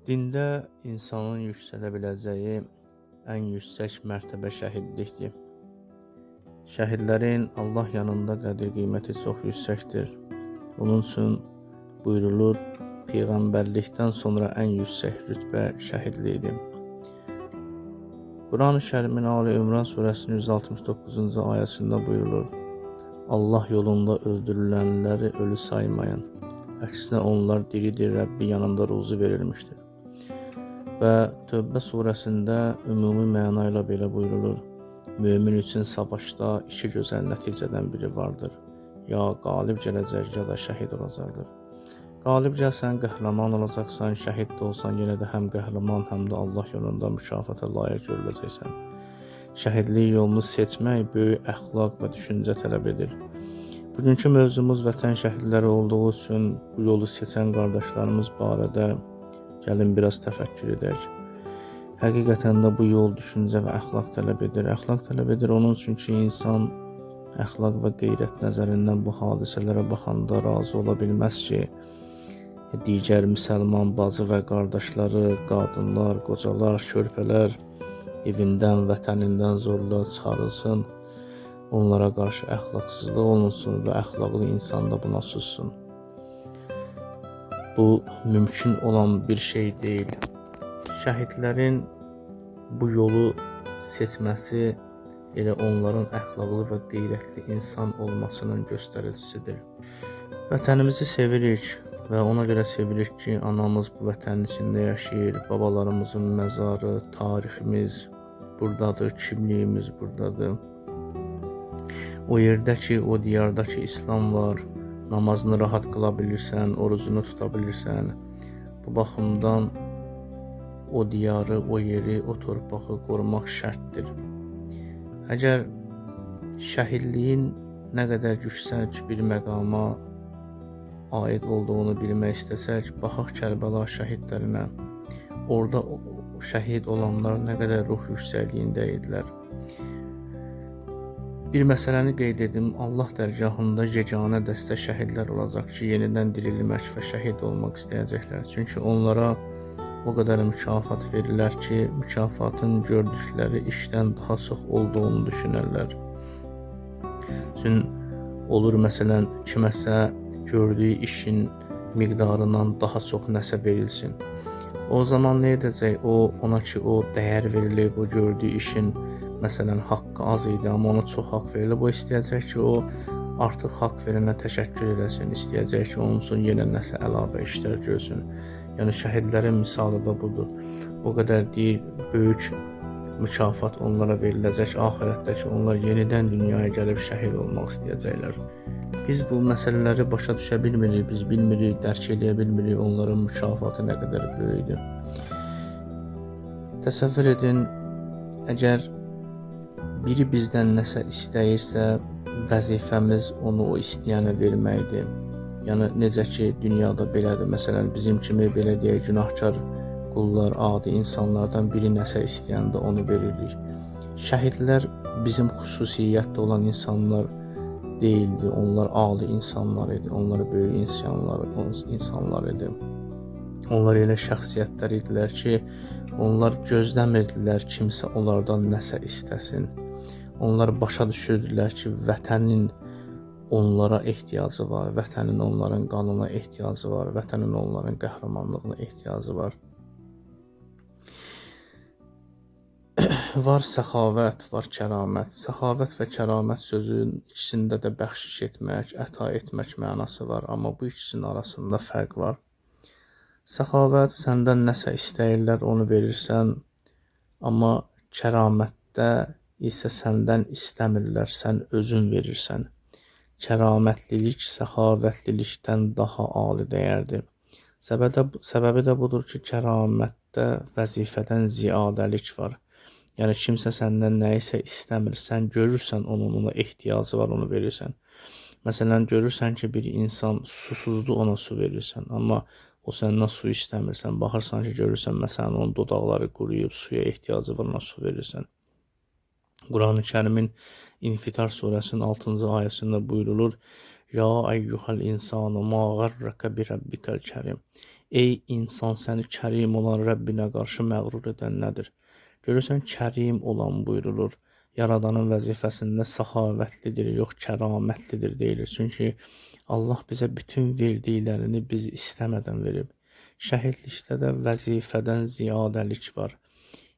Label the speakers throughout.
Speaker 1: Dində insanın yüksələ biləcəyi ən yüksək mərtəbə şəhidlikdir. Şəhidlərin Allah yanında qədir qiyməti çox yüksəkdir. Onun üçün buyurulur, peyğəmbərlikdən sonra ən yüksək rütbə şəhidlikdir. Quran-ı Kərimin Ali İmran surəsinin 169-cu ayəsində buyurulur: Allah yolunda öldürülənləri ölü saymayın. Əksinə onlar diridir, Rəbbi yanında ruzi verilmişdir. Və Tövbə surəsində ümumi məna ilə belə buyurulur: Mömin üçün savaşda iki gözəl nəticədən biri vardır. Ya qalib gələcək, ya da şəhid olacaqdır. Qalib gəlsən, qəhrəman olacaqsan, şəhid də olsan, yenə də həm qəhrəman, həm də Allah yolunda mükafata layiq görüləcəksən. Şəhidlik yolunu seçmək böyük əxlaq və düşüncə tələb edir. Bugünkü mövzumuz vətən şəhidləri olduğu üçün bu yolu seçən qardaşlarımız barədə gəlin biraz təfəkkür edək. Həqiqətən də bu yol düşüncə və əxlaq tələb edir. Əxlaq tələb edir onun üçün ki, insan əxlaq və qeyrət nəzərindən bu hadisələrə baxanda razı ola bilməz ki, digər müsəlman bacı və qardaşları, qadınlar, qocalar, körpələr evindən, vətənindən zorla çıxarılsın, onlara qarşı əxlaqsızlıq olunsun və əxlaqlı insan da buna sussun. Bu mümkün olan bir şey deyil. Şəhidlərin bu yolu seçməsi elə onların əxlaqlı və qeyrətli insan olmasının göstəricisidir. Vətənimizi sevirik və ona görə sevirik ki, anamız bu vətənin içində yaşayır, babalarımızın məzarı, tariximiz buradadır, kimliyimiz buradadır. O yerdə ki, o diyarda ki, İslam var, namazını rahat qıla bilirsən, orucunu tuta bilirsən. Bu baxımdan o diyarı, o yeri, o torpağı qorumaq şərtdir. Əgər şəhidliyin nə qədər yüksək bir məqama aid olduğunu bilmək istəsək, baxaq Kərbəla şəhidlərinə. Orada şəhid olanlar nə qədər ruh yüksəkliyində idilər. Bir məsələni qeyd edim. Allah dərgahında yeganə dəstə şəhidlər olacaq ki, yenidən dirilmək və şəhid olmaq istəyəcəklər. Çünki onlara o qədər mükafat verilər ki, mükafatın gördükləri işdən daha çox olduğunu düşünərlər. Çünki olur məsələn kiməsə gördüyü işin miqdarından daha çox nəsə verilsin. O zaman nə edəcək? O ona ki, o dəyər verilib, o gördüyü işin məsələn haqqı az idi, amma ona çox haqq verilib. O istəyəcək ki, o artıq haqq verənə təşəkkür eləsin, istəyəcək ki, onun üçün yenə nəsə əlavə işlər görsün. Yəni şəhidlərin misalı da budur. O qədər deyir, böyük mükafat onlara veriləcək axirətdə ki, onlar yenidən dünyaya gəlib şəhid olmaq istəyəcəklər. Biz bu məsələləri başa düşə bilmirik, biz bilmirik, dərk eləyə bilmirik onların mükafatı nə qədər böyükdür. Təsəvvür edin, əgər biri bizdən nəsə istəyirsə, vəzifəmiz onu o istəyənə verməkdir. Yəni necə ki dünyada belədir. Məsələn, bizim kimi belə deyək, günahkar qullar, adi insanlardan biri nəsə istəyəndə onu veririk. Şəhidlər bizim xüsusiyyətdə olan insanlar deyildi. Onlar ali insanlar idi. Onlar böyük insanlar idi. Onlar elə şəxsiyyətlər idilər ki, onlar gözləmirdilər kimsə onlardan nəsə istəsin. Onlar başa düşürdülər ki, vətənin onlara ehtiyacı var, vətənin onların qanına ehtiyacı var, vətənin onların qəhrəmanlığına ehtiyacı var. Var səxavət, var kəramət. Səxavət və kəramət sözünün ikisində də bəxşiş etmək, əta etmək mənası var, amma bu ikisinin arasında fərq var. Səxavət səndən nəsə istəyirlər, onu verirsən, amma kəramətdə isə səndən istəmirlər, sən özün verirsən. Kəramətlilik səxavətlilikdən daha ali dəyərdir. Səbəbi də budur ki, kəramətdə vəzifədən ziyadəlik var. Yəni kimsə səndən nəyisə istəmir, sən görürsən onun ona ehtiyacı var, onu verirsən. Məsələn, görürsən ki, bir insan susuzdur, ona su verirsən, amma o səndən su istəmir. Sən baxırsan ki, görürsən məsələn onun dodaqları quruyub, suya ehtiyacı var, ona su verirsən. Quran-ı Kərimin İnfitar surəsinin 6-cı ayəsində buyurulur: Ya eyyuhel insanu ma garraka bi rabbikal kərim. Ey insan, səni kərim olan Rəbbinə qarşı məğrur edən nədir? Görürsən, kərim olan buyurulur. Yaradanın vəzifəsində səxavətlidir, yox kəramətlidir deyilir. Çünki Allah bizə bütün verdiklərini biz istəmədən verib. Şəhidlikdə də vəzifədən ziyadəlik var.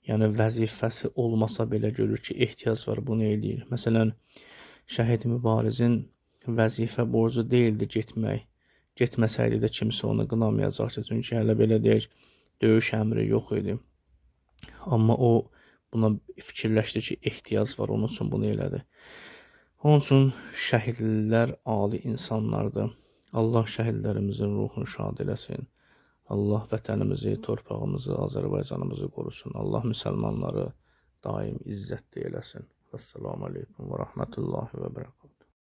Speaker 1: Yəni vəzifəsi olmasa belə görür ki, ehtiyac var, bunu eləyir. Məsələn, şəhid mübarizin vəzifə borcu deyildi getmək. Getməsəydi də kimsə onu qınamayacaqdı. Çünki hələ belə deyək, döyüş əmri yox idi. Amma o buna fikirləşdi ki, ehtiyac var, onun üçün bunu elədi. Onun üçün şəhidlər ali insanlardır. Allah şəhidlərimizin ruhunu şad eləsin. Allah vətənimizi, torpağımızı, Azərbaycanımızı qorusun. Allah müsəlmanları daim izzətli eləsin. Vəssalamu aleykum və rəhmətullahi və bərəkatuhu.